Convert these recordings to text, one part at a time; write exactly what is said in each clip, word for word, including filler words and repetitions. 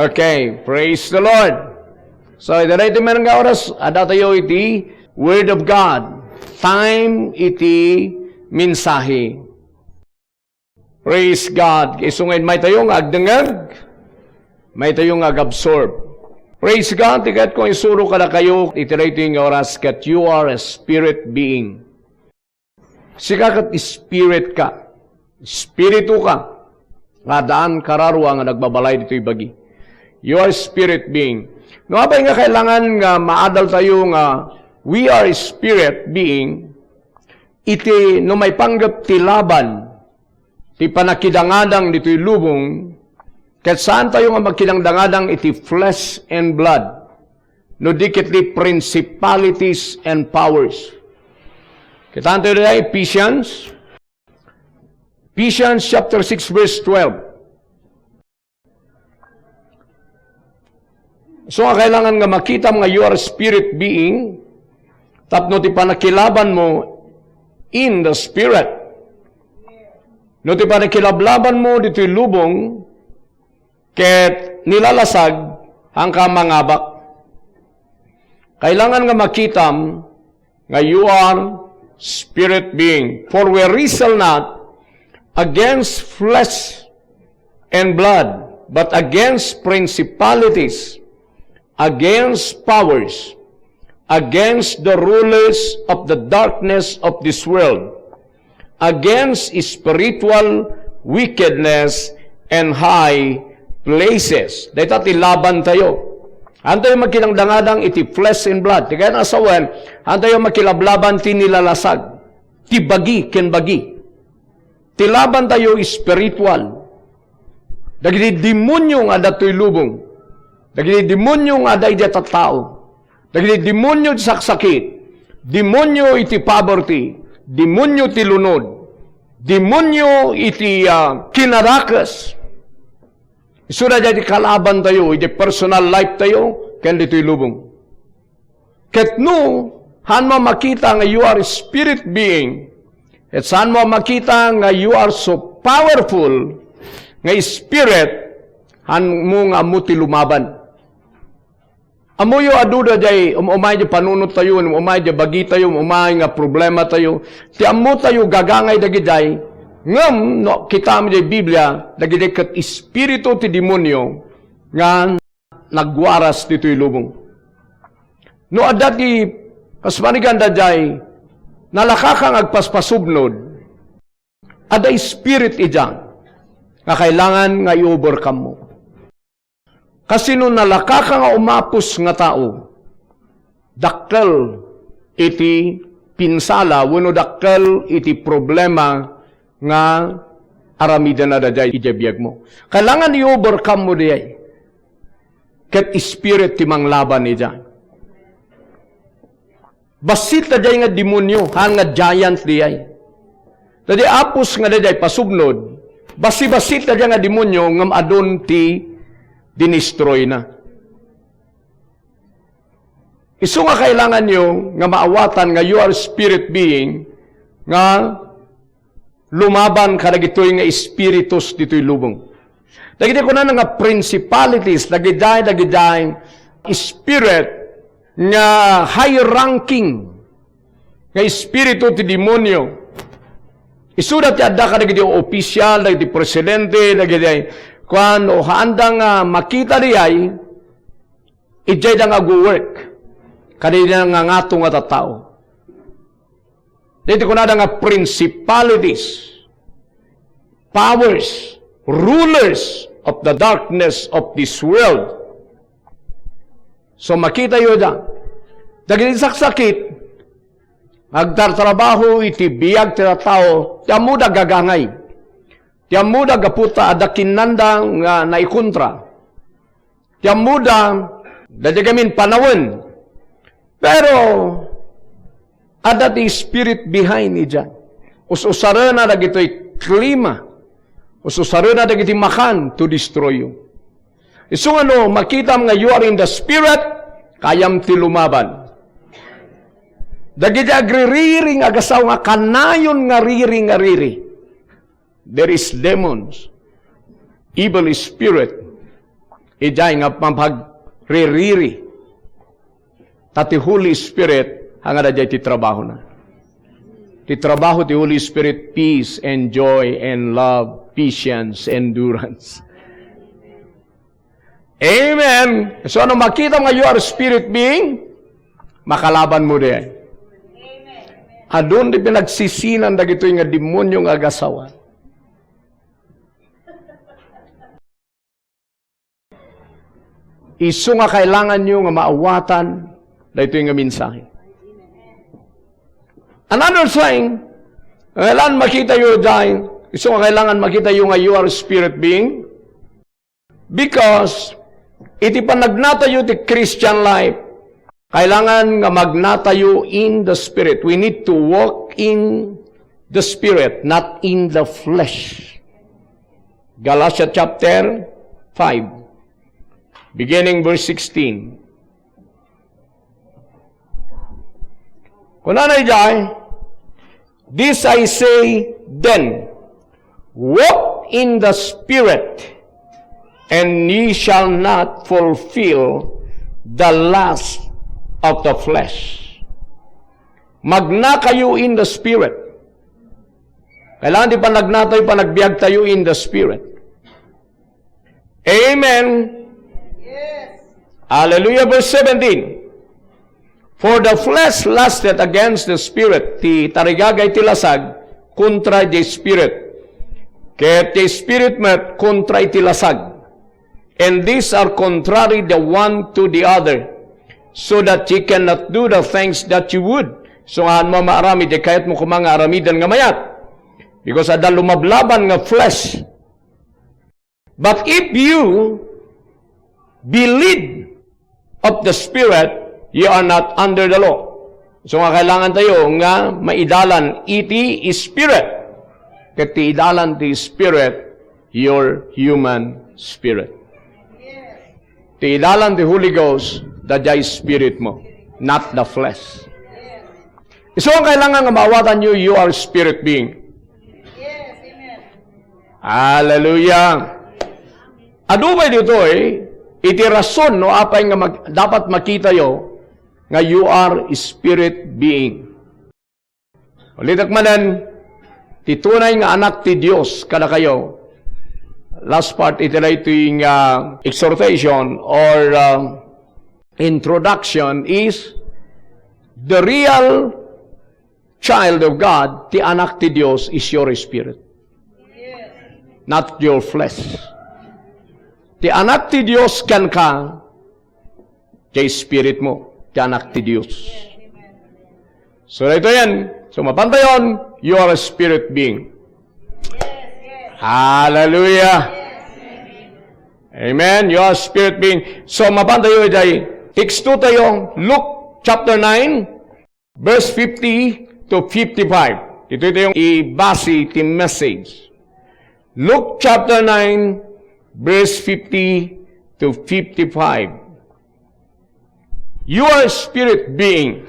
Okay, praise the Lord. So, iti daytoy met nga oras, adda tayo iti Word of God. Time iti mensahe. Praise God. Isu nga mayat tayo nga agdengngeg, mayat tayo nga ag-absorb. Praise God, ti kayatko nga isuro kadakayo iti daytoy nga oras ket you are a spirit being. Sika ket spirit ka. Espiritu ka. Nga addaan kararua nga nagbabalay ditoy bagi. You are spirit being. No apay nga kailangan nga maadal tayo nga we are spirit being, iti no maipanggep ti laban, ti panakidangadang ditoy lubong, ket saan tayo nga makidangadang iti flesh and blood, no di ket ti principalities and powers. Kitaan tayo dayta Ephesians, Ephesians chapter six, verse twelve. So, nga kailangan nga makitam nga you are a spirit being, tapno ti panakilaban mo in the spirit. No ti panakilablaban mo ditoy lubong, ket nilalasag, haanka mangabak. Kailangan nga makitam nga you are spirit being. For we wrestle not against flesh and blood, but against principalities, against powers, against the rulers of the darkness of this world, against spiritual wickedness and high places. Dayta ti laban tayo. Haantayo makidangadang iti flesh and blood. Ti kayat nga sawen, haantayo makilablaban ti nilalasag. Ti bagi ken bagi. Ti laban tayo spiritual. Dagiti demonio nga adda toy lubong. Dagiti demonio nga adda iti tattao. Dagiti demonio ti saksakit, demonio iti poverty, demonio ti lunod, demonio iti, ah, kinadakes. Isu dayta ti kalaban tayo iti personal life tayo ken ditoy lubong. Ket no, haan mo makita nga you are a spirit being, ket saan mo makita nga you are so powerful nga spirit, haan mo nga ammo ti lumaban. Ammoyo a duda jay, um-, umay jay panunot tayo, um-, umay jay bagi tayo, um-, umay nga problema tayo. Ti ammo tayo gagangay dagidiay, ngem no kitam jay Biblia, dagidiay ket espiritu ti demonio nga nagwaras ditoy lubong. No adda ti, kas maniganda jay, nalaka nga agpaspasubnod, adda spirit idiay nga kailangan nga i-overcome mo. Kasino nalaka nga umapos nga tao, dakkel iti pinsala wenno dakkel iti problema nga aramidenda daydiay idiay biagmo. Kailangan i-overcome mo daydiay. Ket spirit ti manglaban idiay. Bassit daydiay nga demonio, haan nga giant daydiay. Daydiay apos nga daydiay pasubnod, bassit-bassit daydiay nga demonio ngem adun ti dinistroyna. Isu nga kailanganyo nga maawatan nga you are spirit being nga lumaban kadagitoy nga espiritus ditoy lubong. Dagiti kunana nga principalities, dagidiay, dagidiay spirit nga high ranking nga espiritu ti demonio. Isuda ti adda kadagiti official, dagiti presidente, dagiti kuan, o haanda nga makita diay, idiayda nga agwo-work. Kadayda nga ngato nga tattao. Dagiti kunada nga principalities, powers, rulers of the darkness of this world. So, makitayo da. Dagiti saksakit, agtartrabaho iti biag ti tattao, ti ammoda gagangay. Ti ammoda gapu ta adda kinnanda nga naikontra. Ti ammoda, daydiay gamin panawen. Pero, adda ti spirit behind idiay. Us-usarena dagitoy klima. Us-usarena dagiti makan to destroy you. Isu nga no, makitam nga you are in the spirit, kayam ti lumaban. Dagiti agririri nga agasawa nga kanayon nga riri nga riri. There is demons, evil spirit, Idiay nga mapagririri. Ta ti Holy Spirit, nga daydiay ti trabahona. Ti trabaho ti Holy Spirit, peace and joy and love, patience, endurance. Amen. So, no makita nga you are spirit being, makalaban mo diay. Adun ti pinagsisinan dagitoy nga demonyo nga agasawa. Isu nga kailanganyo nga maawatan daytoy nga mensahe. Another thing, kailangan makita yo diay, isu nga kailangan makita yo nga you are spirit being. Because iti panagnatayo ti Christian life, kailangan nga magnatayo in the Spirit. We need to walk in the Spirit, not in the flesh. Galatia chapter five, beginning verse sixteen. Kunana idiay, "This I say then, walk in the Spirit, and ye shall not fulfill the lust of the flesh." Magnakayo in the Spirit. Kailangan ti panagnatayo, panagbiagtayo in the Spirit. Amen. Yes. Hallelujah. Verse seventeen. "For the flesh lusteth against the Spirit," ti tarigagay ti lasag kontra iti Spirit. Ket ti Spirit met kontra iti lasag. "And these are contrary the one to the other, so that ye cannot do the things that ye would." So, nga mo maaramid, di kayat mo koma nga aramiden nga mayat. Because adda lumablaban nga flesh. "But if you be led of the Spirit, you are not under the law." So nga kailangan tayo nga maidalan iti Spirit, ket ti idalan ti Spirit, your human spirit. Ti idalan ti Holy Ghost, daydiay spirit mo, not the flesh. Isu nga kailangan nga maawatanyo, you are spirit being. Hallelujah. Adu pay ditoy iti rason no apay nga mag-, dapat makitayo nga you are spirit being. Ulitek manen, ti tunay nga anak ti Dios kadakayo. Last part iti daytoy nga exhortation or, uh, introduction is the real child of God, ti anak ti Dios is your spirit, not your flesh. Ti anak ti Dios kenka, ti spirit mo, ti anak ti Dios. So, daytoyen, so mapantayon, you are a spirit being. Hallelujah. Amen. You are a spirit being. So, mapantayo idiay teksto tayo, Luke chapter nine, verse fifty to fifty-five. Ito, ito yung ibasi ti message. Luke chapter nine, verse fifty to fifty-five. You are spirit being.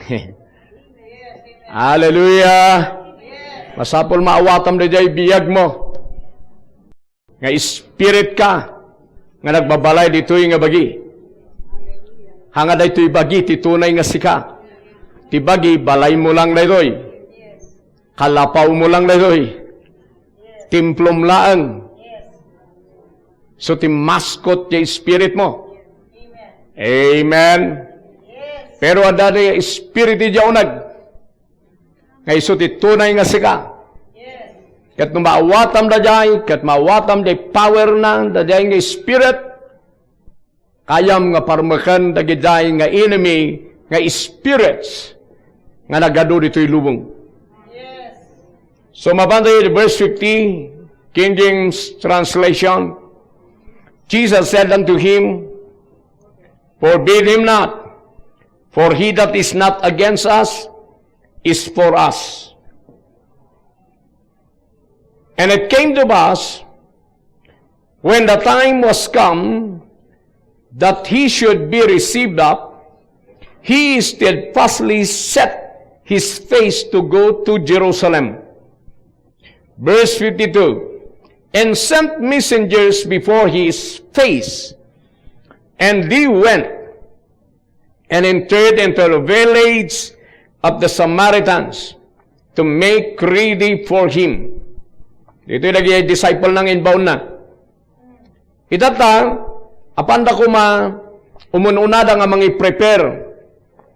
Hallelujah. Masapul maawatam daydiay biag mo. Nga spirit ka, nga nagbabalay ditoy nga bagi. Hanga daytoy bagi, ti tunay nga sika. Ti bagi, balay mo lang daytoy. Kalapaw mo lang daytoy. Templom laeng. So, ti maskot ti spirit mo. Amen. Pero adda ti spirit ti uneg. Nga isu ti tunay nga sika. Ket no maawatam daydiay, ket maawatam ti power na, daydiay nga spirit, kayam nga parmeken dagidiay nga enemy nga spirits nga nagadu ditoy lubong. So, mapantayo iti verse fifty, King James translation, Jesus said unto him, "Forbid him not, for he that is not against us is for us." And it came to pass, when the time was come that he should be received up, he steadfastly set his face to go to Jerusalem. Verse fifty-two, and sent messengers before his face And they went and entered into the village of the Samaritans to make ready for him. Ditoy dagiti disciple na nga inbaonna. Itatta, apanda koma umun-unada nga mangiprepare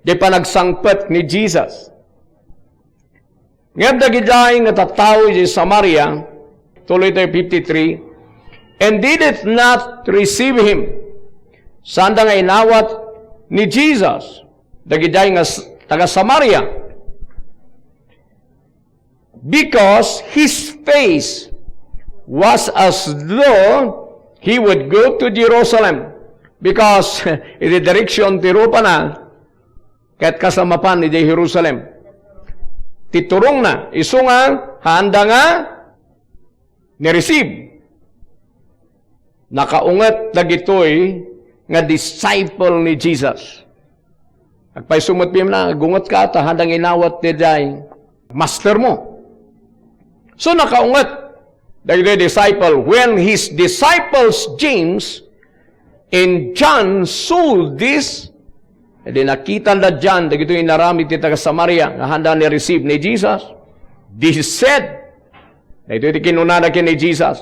di panagsangpet ni Jesus. Ngem dagidiay nga tattao iti Samaria, tuloy tayo fifty-three, and did it not receive him. Sanda nga inawat ni Jesus, dagidiay nga s-, taga Samaria. Because his face was as though he would go to Jerusalem. Because iti direksyon ti rupana, ket kasla mapan idiay Jerusalem. Ti turongna, isu nga, haanda nga ni-receive. Nakaunget dagitoy nga disciple ni Jesus. Agpayso met pimna, agunget ka ta haanda nga inawat ti diay master mo. So, nakaunget dagiti disciple. When his disciples James and John saw this, idi nakitanda John, dagitoy inaramid ti taga-Samaria, nga haanda ni-receive ni Jesus, they said, dagitoy ti kinunana ken ni Jesus,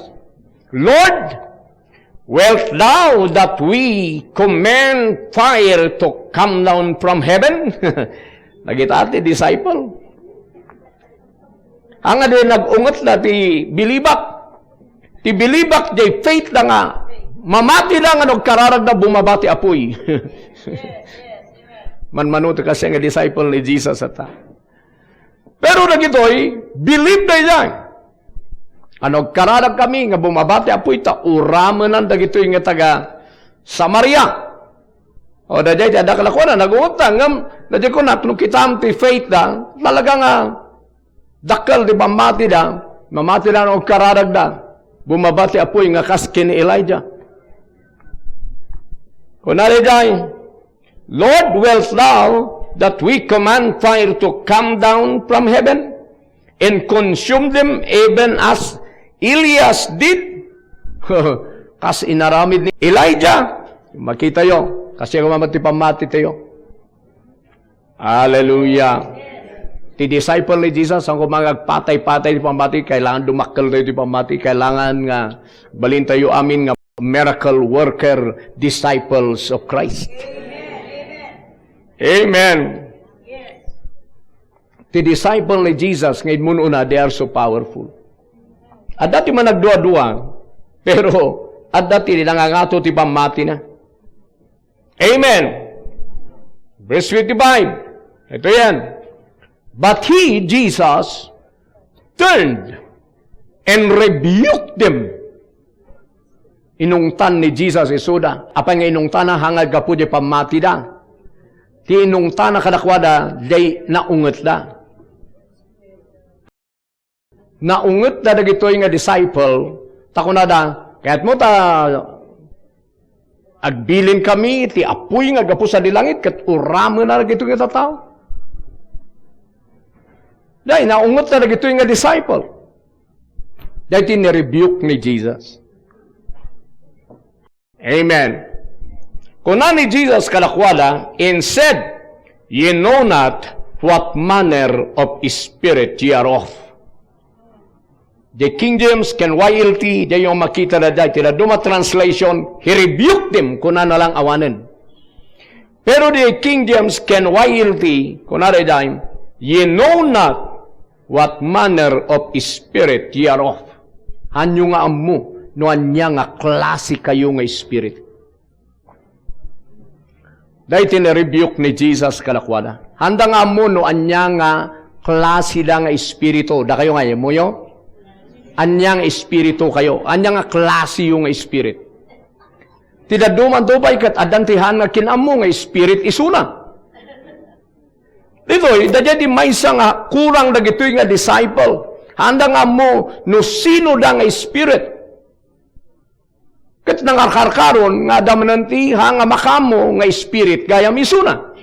"Lord, wilt thou that we command fire to come down from heaven?" Dagita ti disciple. Ania di nag-unget la ti bilibak. Ti bilibak, di faith da nga mamati da nga no agkararag da bumaba ti apuy. Manmano ti kasdiay nga disciple ni Jesus ata. Pero dagitoy, believe da idiay. Ano, agkararag kami nga bumaba ti apuy ta uramenan dagitoy nga taga Samaria. O, daydiay ti adda kadakuada, nagunget da, ngem, daydiay kuna, no kitam ti faith da, talaga nga, dakkel ti pammati da, mamati da no agkararag da, bumaba ti apuy nga kas ken ni Elijah. Kuna daydiay, "Lord, wilt thou that we command fire to come down from heaven and consume them even as Elias did?" Kas inaramid ni Elijah, makitayo, kasdiay koma met ti pammati tayo. Hallelujah. Ti disciple ni Jesus, saan koma nga agpatay-patay ti pammati, kailangan dumakkel tayo ti pammati, kailangan nga balin tayo amin nga miracle worker, disciples of Christ. Amen. Ti disciple ni Jesus nga immun-una, they are so powerful. Adda ti managdua-dua, pero adda ti nangangato ti pammatina. Amen. Verse fifty-five. Ito yan. "But he," Jesus, "turned and rebuked them." Inungtan ni Jesus isuda. Apay nga inungtana? Haan nga gapu di pammatida. Ti inungtana kadakuada, di naungetda. Naungetda dagitoy nga disciple, ta kunada, "Kayatmo ta agbilin kami ti apuy nga gapu sadi langit ket uramenna dagitoy nga tattao?" Daydi naungetda dagitoy nga disciple. Daydi ni-rebuke ni Jesus. Amen. Kuna ni Jesus kadakuada, and said, "Ye know not what manner of spirit ye are of." The King James ken Y L T, diyo makita daydiay, ti dadduma translation, "He rebuked them," kunana lang awanen. Pero the King James ken Y L T, kuna daydiay, "Ye know not what manner of spirit ye are of." Haanyo nga ammo no ania nga klase kayo nga spirit. Daydi ni-rebuke ni Jesus kadakuada. Haanda nga ammo no ania nga klase da nga espiritu. Dakayo nga ammoyo? Ania nga espiritu kayo? Ania nga klase yo nga spirit? Ti dadduma pay ket addan ti haan nga kin-ammo nga spirit isuna. Ditoy, daydiay di maysa nga kurang dagitoy nga disciple. Haanda nga ammo no sino da nga spirit. Ket nangarkarkaron nga adda manen ti haan nga makaammo nga spirit gayam isuna.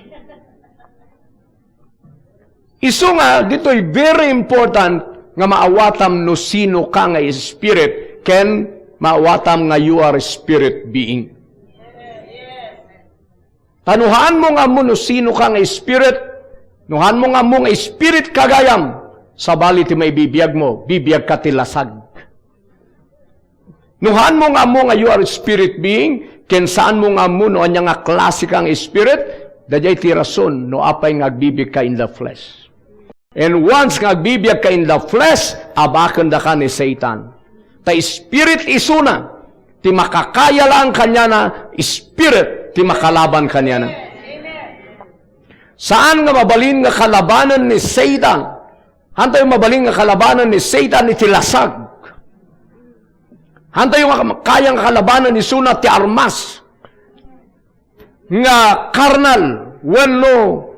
Isu nga ditoy very important nga maawatam no sino ka nga spirit ken maawatam nga you are spirit being. Ta no haanmo nga ammo no sino ka nga spirit, no haanmo nga ammo nga spirit ka gayam, sabali ti maibibiagmo, bibiagka ti lasag. No haanmo nga ammo nga you are a spirit being, ken saanmo nga ammo no ania nga klase ka nga spirit, daydiay ti rason no apay nga agbibiagka in the flesh. And once nga agbibiagka in the flesh, abakendaka ni Satan. Ta spirit isuna, ti makakaya laeng kaniana, spirit ti makalaban kaniana. Saan nga mabalin nga kalabanen ni Satan. Haantayo mabalin nga kalabanen ni Satan iti lasag. Haantayo nga kaya nga kalabanen isuna ti armas nga karnal wenno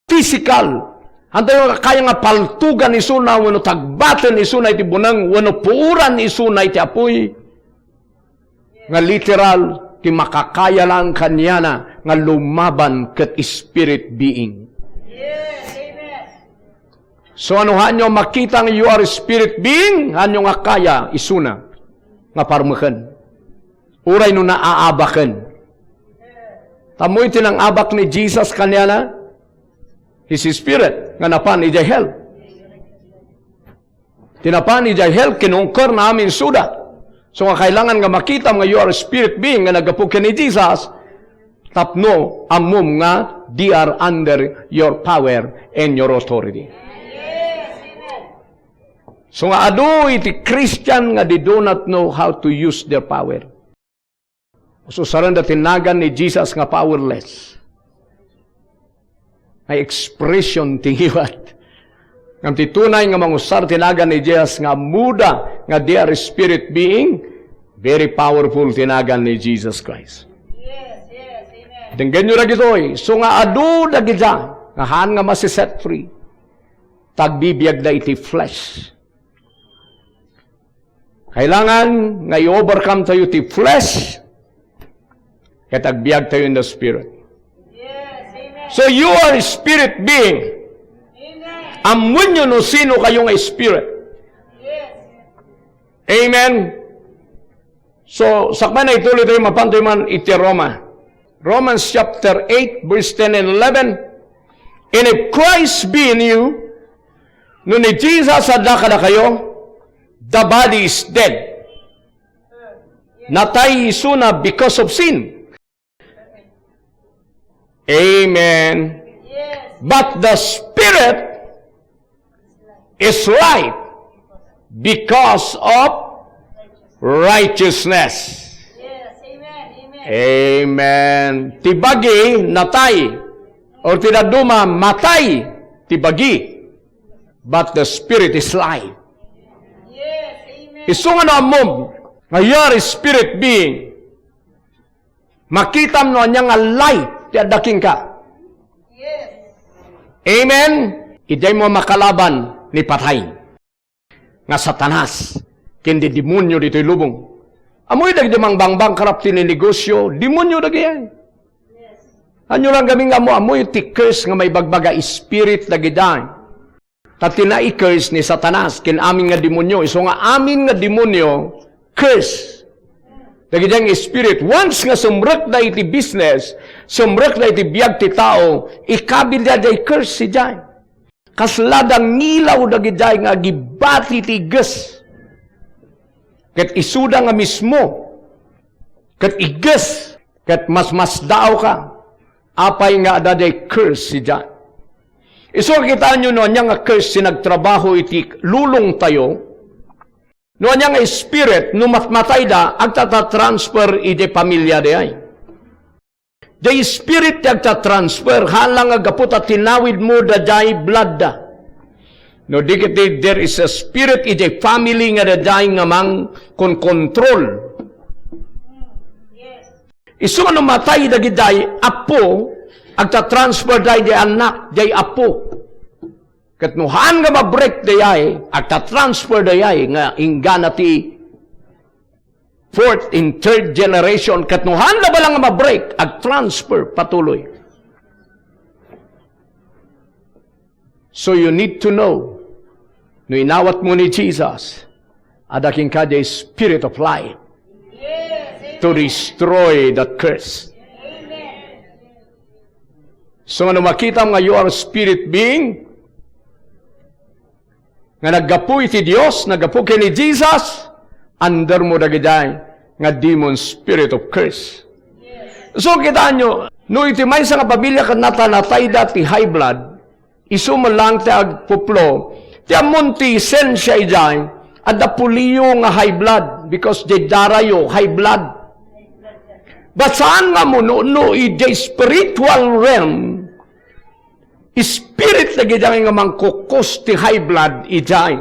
pisikal. Haantayo nga kaya nga paltugan isuna wenno tagbaten isuna iti buneng wenno puoran isuna iti apuy. Nga literal, ti makakaya laeng kaniana nga lumaban ket spirit being. So, no haanyo makita nga you are spirit being, haanyo nga kaya isuna nga parmeken. Uray no naaabaken. Tammo iti nang-abak ni Jesus kaniana, his spirit, nga napan idiay hell. Ti napan idiay hell, kinungker na amin suda. So nga kailangan nga makitam nga you are a spirit being nga naggapu ken ni Jesus, tapno ammom nga they are under your power and your authority. So nga adu iti Christian nga they do not know how to use their power. Ususarenda ti nagan ni Jesus nga powerless. Nga expression ti ngiwat. Ngem ti tunay nga mangusar ti nagan ni Jesus nga ammoda nga they are spirit being, very powerful ti nagan ni Jesus Christ. Denggenyo dagitoy, so nga adu dagita nga haan nga masi-set free, ta agbibiagda iti flesh. Kailangan nga i-overcome tayo ti flesh ket agbiag tayo in the spirit. So you are a spirit being. Ammoenyo no sino kayo nga spirit. Amen. So, sakbay na ituloy tayo, mapan tayo man iti Roma. Romans chapter eight, verse ten and eleven. And if Christ be in you, no ni Jesus adda kadakayo, the body is dead. Natay isuna because of sin. Amen. But the spirit is life because of righteousness. Amen. Ti bagi, natay. Or ti dadduma, matay. Ti bagi. But the spirit is life. Isu nga no ammom nga you are a spirit being, makitam no ania nga life ti adda kenka. Amen? Idiaymo a makalaban ni patay nga Satanas ken di demonio ditoy lubong. Ammoyo dagiti mangbangbangkrap ti ninegosio, demonio dagidiay. Ania lang gamin nga ammo, ammoyo ti curse nga maibagbaga spirit dagidiay. Ta ti nai-curse ni Satanas ken amin nga demonio. Isu nga amin nga demonio, curse. Dagidiay nga spirit, once nga sumrekda iti business, sumrekda iti biag ti tao, ikabilda diay curse idiay. Kasla da ngilaw dagidiay nga agibati ti igges. Ket isuda nga mismo, ket igges, ket masmasdaawka. Apay nga adda diay curse idiay? Isu nga kitaenyo no ania nga curse ti nagtrabaho iti lulongtayo, no ania nga spirit, no matmatayda, agta-transfer idiay pamilya diay. Diay spirit ti agta-transfer, haan lang nga gapu ta tinawidmo daydiay bloodda. No di ket, there is a spirit idiay family nga daydiay nga mangkonkontrol. Isu nga no matay dagidiay apo, agta-transfer daydiay annak, diay apo. Ket no haan nga ma-break daydiay, agta-transfer daydiay nga inggana ti fourth and third generation, ket no haan labalang nga ma-break, ag-transfer patuloy. So you need to know, no inawatmo ni Jesus, adda kenka diay spirit of life to destroy that curse. So, nga no makitam nga you are spirit being, nga naggapu iti Dios, naggapu ken ni Jesus, undermo dagidiay nga demon spirit of curse. So, kitaenyo, no iti maysa nga pamilia ket natanatayda ti high blood, isu met laeng ti agpuplo, ti ammon ti esensia idiay, adda pulio nga high blood, because diay darayo, high blood. But saan nga muno no idiay spiritual realm, spirit dagidiay nga mangkukus ti high blood idiay.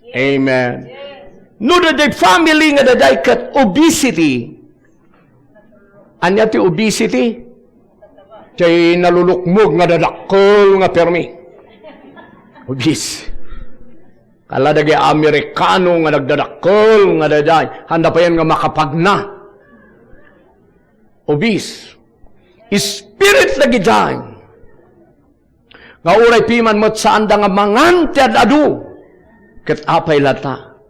Amen. No, daydiay family nga daydiay ket obesity. Ania ti obesity? Diay nalulukmeg nga dadakkel nga permi. Obese. Kala dagiti Amerikano nga nagdadakkel nga daydiay. Haanda payen nga makapagna. Obese. Spirit dagidiay. Nga uray piman met saanda nga mangan ti ad-adu, ket apay latta?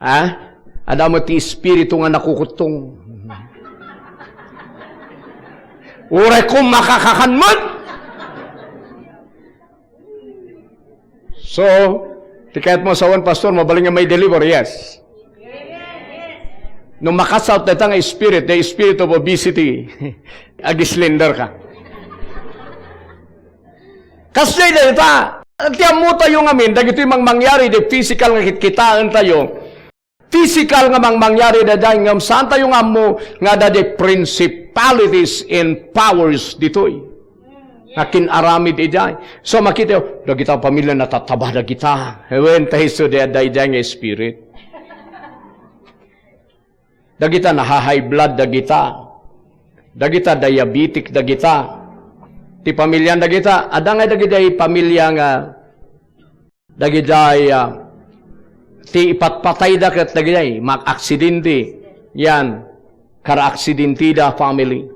Ha? Adda met ti espiritu nga nakukuttong. Uray koma kakakan met. So, ti kayatmo a sawen, Pastor, mabalin nga mai-deliver? Yes. No makasawt dayta nga spirit, the spirit of obesity, ag-slender ka. Kasdiay dayta, ti ammotayo ngamin, dagitoy mangmangyari, the physical nga kitkitaentayo, physical nga mangmangyari daydiay, ngem saantayo nga ammo nga adda diay principalities and powers ditoy nga kin-aramid idiay. So, makitayo, dagita pamilia natattaba dagita. Wen, ta isu diay adda idiay nga spirit. Dagita naha-high blood dagita. Dagita diabetic dagita. Ti pamilian dagita, adda ngay dagidiay pamilia nga dagidiay, ah, ti ipatpatayda ket dagidiay, maaksidente. Yan, karaaksidenteda family.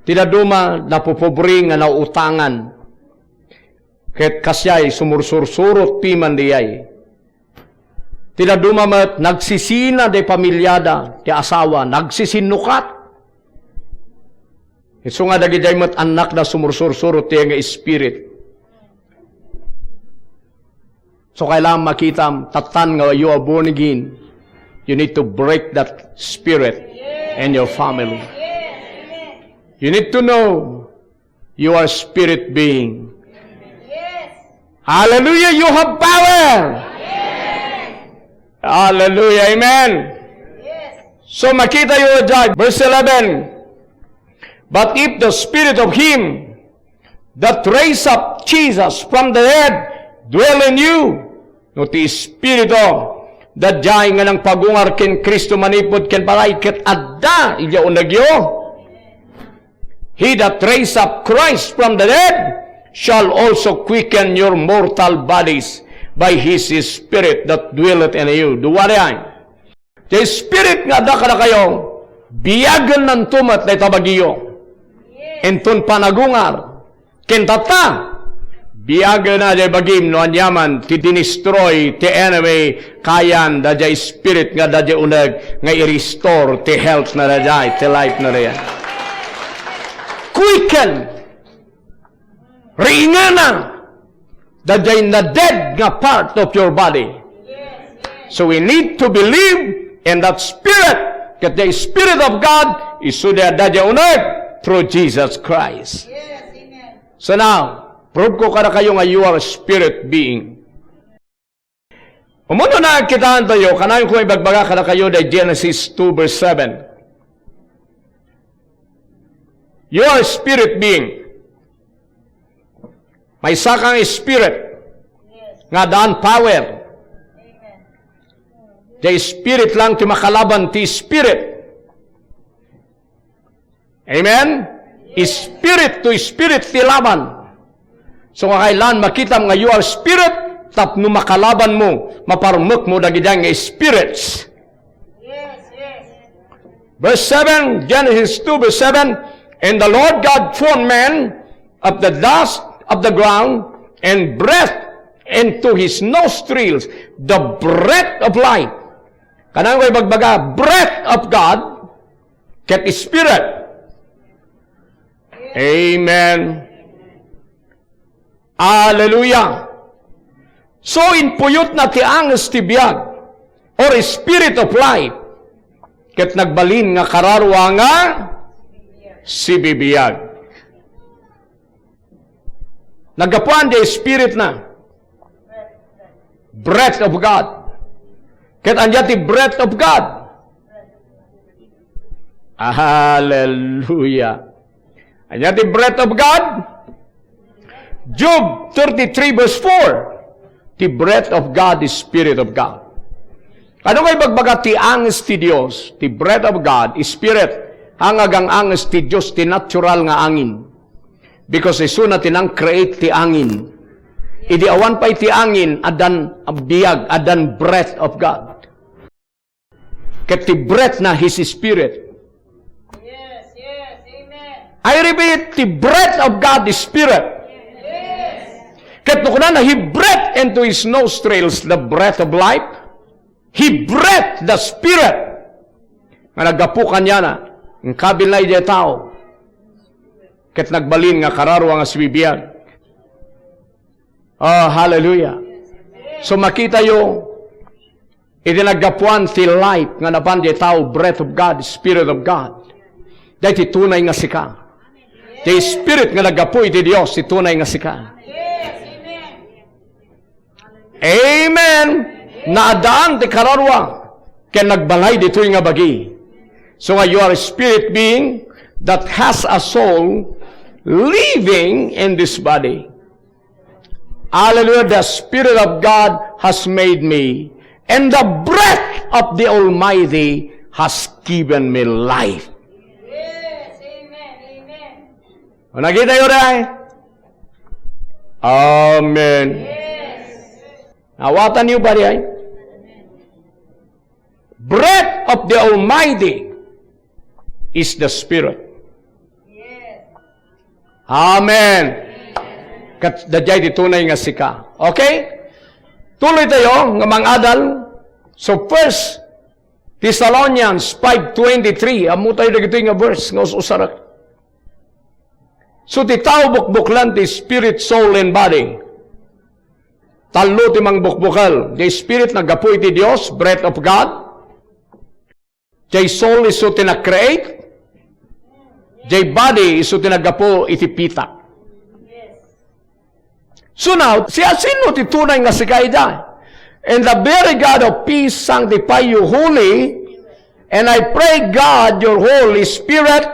Ti dadduma, napopobre nga nautangan. Ket kasdiay, sumursursurot piman diay. Ti dadduma met, nagsisina diay pamiliada, ti asawa, nagsisinnukat. Isu nga dagidiay met annakda sumursursurot ti nga spirit. So, kailangan makitam, tattan nga you are born again, you need to break that spirit in your family. You need to know you are spirit being. Hallelujah, you have power. Hallelujah, amen. So, makitayo diay, verse eleven, "But if the spirit of him that raised up Jesus from the dead dwell in you," no ti Espiritu daydiay nga nangpagungar ken Cristo manipud ken patay ket adda idiay unegyo, "He that raised up Christ from the dead shall also quicken your mortal bodies by his Spirit that dwelleth in you." Dua diay. Ti Spirit nga adda kadakayo, biagennanto met dayta bagiyo. Inton panagungar, ken tatta, biagena diay bagim no aniaman ti dinestroy ti enemy, kayan daydiay spirit nga adda diay uneg nga i-restore ti health na daydiay, ti life na daydiay. Quicken, riingena daydiay na-dead nga part of your body. So we need to believe in that spirit, that the Spirit of God is so that daydiay uneg through Jesus Christ. So now, prove ko kadakayo nga you are a spirit being. Umuna, kitaentayo, kanayon ko ibagbaga kadakayo daydiay Genesis two verse seven. You are a spirit being. Maysa kang spirit nga addaan power. Diay spirit lang ti makalaban ti spirit. Amen? Spirit to spirit ti laban. So, nga kailan makitam nga you are spirit, tapno makalaban mo, maparmek mo dagiti nga spirits. Verse seven, Genesis two, verse seven, "And the Lord God formed man of the dust of the ground and breathed into his nostrils the breath of life." Kanan ko ibagbaga, breath of God, ket Spirit. Amen. Hallelujah. So, impuyotna ti anges ti biag, or spirit of life, ket nagbalin nga kararua nga sibibiag. Naggapuan di spirit na. Breath of God. Ket ania ti breath of God? Hallelujah. Ania ti breath of God? Job thirty-three verse four. The breath of God is Spirit of God. Ano nga ibagbaga ti anges ti Dios? The breath of God is Spirit. Ang agang-anges ti Dios ti natural nga angin. Because isuna ti nang-create ti angin. Idi awan pay ti angin, addan biag, addan breath of God. Ket ti breath na, His Spirit. Yes, yes, amen. I repeat, the breath of God is Spirit. Yes. Ket no kunana, He breathed into his nostrils the breath of life. He breathed the Spirit. Nga naggapu kaniana, ang kabil na idiay tao. Ket nagbalin nga kararua nga sibibiag. Oh, hallelujah. So makitayo, iti naggapuan ti life nga napan di tao, breath of God, Spirit of God. Dahil ti tunay nga sika. Ti Spirit nga naggapu iti Dios, ti tunay nga sika. Amen. Naadaan ti kararua, ken nagbalay ditoy nga bagi. So nga you are a spirit being that has a soul living in this body. Hallelujah. The Spirit of God has made me, and the breath of the Almighty has given me life. Yes, amen, amen. O, nakita yo, day? Amen. Yes. Nawatan yo ba, day? Breath of the Almighty is the Spirit. Yes. Amen. Ket daydiay ti tunay nga sika. Okay? Tuloy tayo nga mangadal. So, First Thessalonians five twenty-three, ammo tayo dagitoy nga verse nga us-usarek. So, ti tao bukbuklan ti spirit, soul, and body. Tallo ti mangbukbukel. Ti spirit naggapu iti Dios, breath of God. Jay soul isu ti na-create. Jay body isu ti naggapu iti pitak. So now, siasino ti tunay nga sika ida? And the very God of peace sanctify you wholly. And I pray God, your Holy Spirit,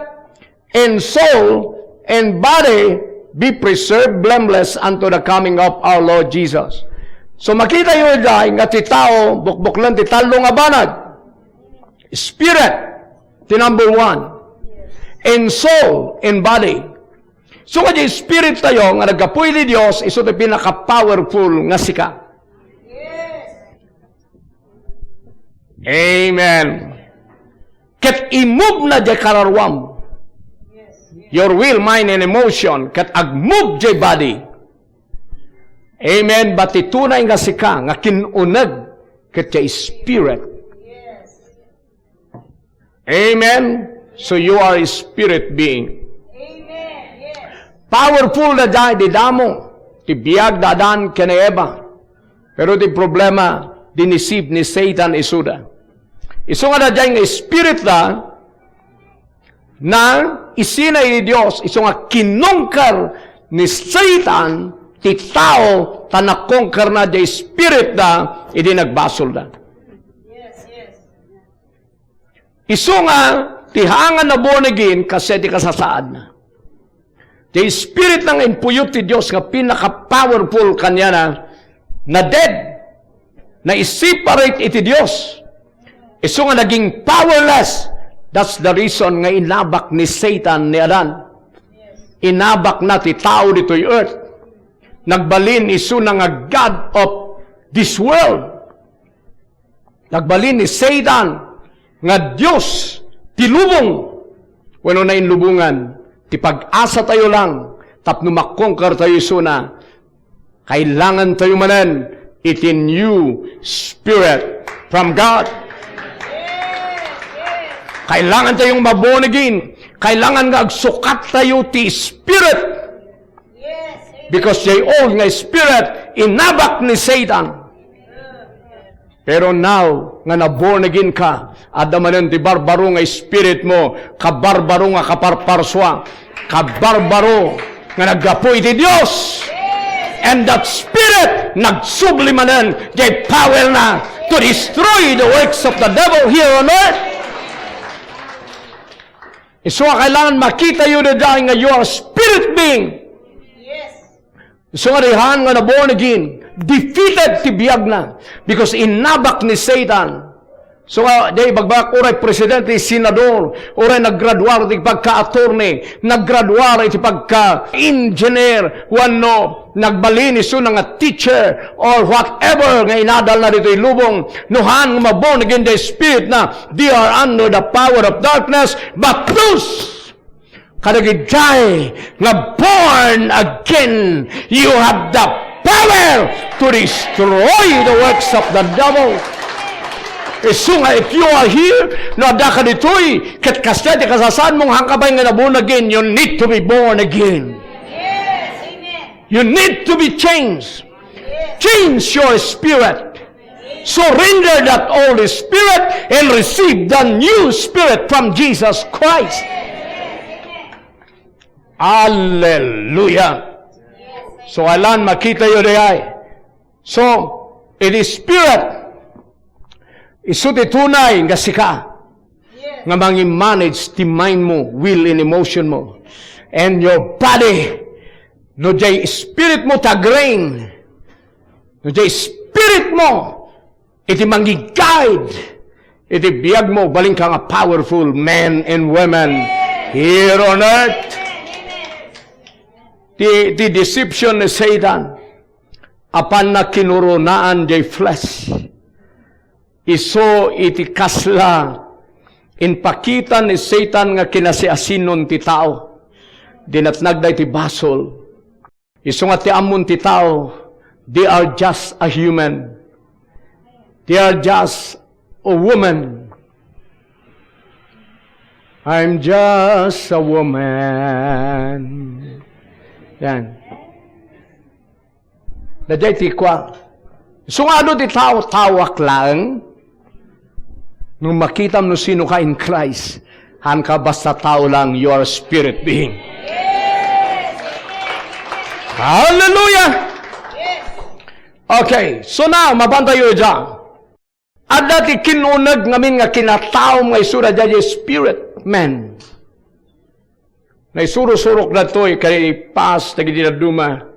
and soul, and body be preserved blameless unto the coming of our Lord Jesus. So makita yo ida nga ti tao, bukbuklan ti tallo nga banag. Spirit, ti number one. And soul, and body. So nga di spirit tayo nga naggapu iti Dios, isu ti pinaka-powerful nga sika. Amen. Ket i-move na jay kararuam. Your will, mind, and emotion, ket ag-move jay body. Amen. But ti tunay nga sika, nga kinuneg, ket jay spirit. Amen. So you are a spirit being. Powerful da jay di damo. Ti biag da Adan ken ni Eva. Pero ti problema, dinisib ni Satan isuda. Isu nga da jay nga spirit da, na isina iti Dios, isu nga kinungker ni Satan ti tao, ta nakungker na jay spirit da, idi nagbasol da. Isu nga ti hangan na born again, kasi ti kasasaadna. Ti spirit na nga impuyot ti Dios nga pinaka-powerful kaniana, na-dead, na-separate iti Dios. Isu nga naging powerless. That's the reason nga inabak ni Satan ni Adan. Inabak na ti tao ditoy earth. Nagbalin isuna nga god of this world. Nagbalin ni Satan nga Dios ti lubong wenno nainlubongan. Ti pag-asa tayo lang tapno makungkar tayo isuna, kailangan tayo manen iti new spirit from God. Kailangan tayong ma-born again. Kailangan nga agsukat tayo ti Spirit. Because jay old nga spirit, inabak ni Satan. Pero now, nga na-born again ka, adda manen ti barbaro nga spirit mo, kabarbaro nga kaparparsua, kabarbaro nga naggapu iti Dios. And that spirit, nagsubli manen, jay power na to destroy the works of the devil here on earth. Isu nga kailangan makitayo daydiay nga you are spirit being. Isu nga dihan nga na-born again, defeated ti biagna. Because inabak ni Satan. So nga, di, bagbagak, uray presidente, senador, uray naggraduar iti pagka-attorney, naggraduar iti pagka-engineer, wenno nagbalin isu nga teacher, or whatever nga inadalna ditoy lubong, no haan nga ma-born again the spirit na, they are under the power of darkness, but those kadagiti nga born again, you have the power to destroy the works of the devil. Isu nga, if you are here, no adda ka ditoy, ket kasta ti kasasaadmo nga haan ka pay nga na-born again, you need to be born again. You need to be changed. Change your spirit. Surrender that old spirit and receive the new spirit from Jesus Christ. Hallelujah. So, alan makitayo dayay. So, it is spirit. Isu ti tunay nga sika nga mangi-manage ti mind mo, will, and emotion mo, and your body. No jay spirit mo ti agrain, no jay spirit mo iti mangi-guide iti biag mo, balinka nga powerful men and women here on earth. Ti, ti deception ni Satan, apanna kinurunaan jay flesh. Isu iti kasla impakita ni Satan nga kinasiasinon ti tao. Dinatnagda iti basol. Isu nga ti ammon ti tao, they are just a human. They are just a woman. I'm just a woman. Yan. Daydiay ti kua. Isu nga adu ti tao, taoak laeng. No makitam no sino ka in Christ, haan ka basta tao lang, you are a spirit being. Hallelujah! Okay, so now, mapantayo dyan. Adda ti kinuneg ngamin nga kinataom nga isu daydiay spirit man. Naisuro-surok daytoy kadi pass dagiti dadduma.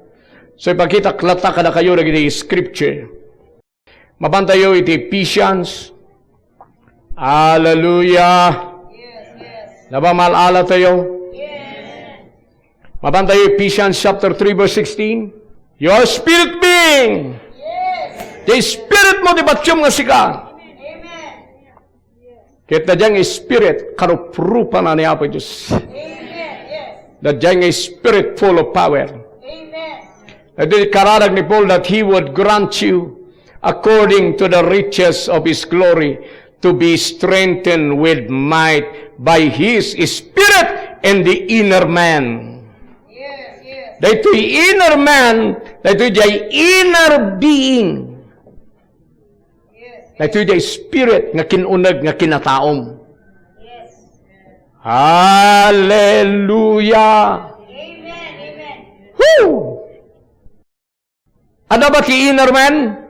So, ipakitak latta kadakayo dagiti scripture. Mapantayo iti Ephesians. Hallelujah. Nabamaal-ala tayo. Mapantayo Ephesians chapter three, verse sixteen. Your spirit being. The spirit mo ti patiom nga sika. Ket daydiay nga spirit, karuprupan ni Apo Dios. Daydiay nga spirit full of power. Daytoy karadag ni Paul that he would grant you according to the riches of his glory to be strengthened with might by his spirit in the inner man. Daytoy inner man, daytoy jay inner being. Daytoy jay spirit nga kinuneg nga kinataom. Hallelujah! Woo! Adda ba ti inner man?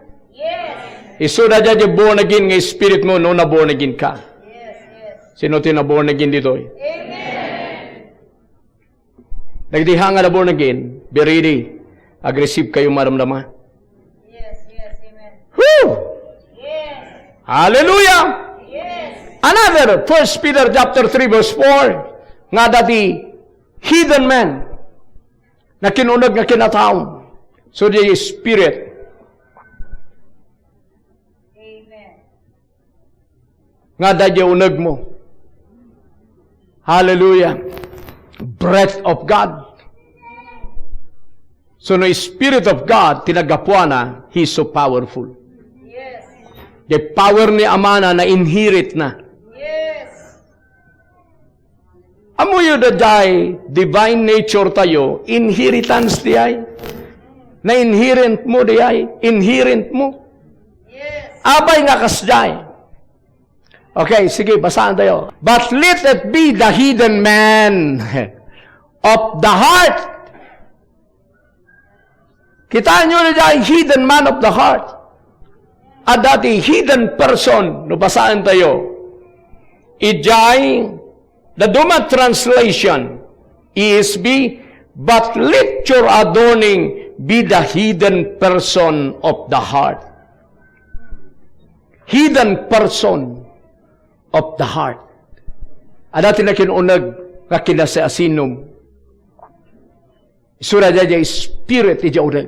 Isu daydiay born again nga spirit mo no na born again ka. Sino ti na born again ditoy? Dagiti haan nga na born again, be ready. Ag-receive kayo, madamdama. Woo! Hallelujah! Another, First Peter chapter three, verse four, nga adda ti hidden man, nga kinuneg nga kinataom. So, the spirit. Nga adda jay uneg mo. Hallelujah. Breath of God. So, no Spirit of God, ti naggapuana, He's so powerful. The power ni Amana, na-inherit na. Daydiay divine nature tayo, inheritance diay. Na-inherit mo diay, inherit mo. Apay nga kasdiay? Okay, sige, basaan tayo. "But let it be the hidden man of the heart." Kitaenyo daydiay hidden man of the heart. Adda ti hidden person, no basaan tayo. Idiay, the Duman Translation, E S V, "But let your adorning be the hidden person of the heart." Hidden person of the heart. Adda ti nakin-uneg nga kinasiasinom. Isuna daydiay spirit iti uneg.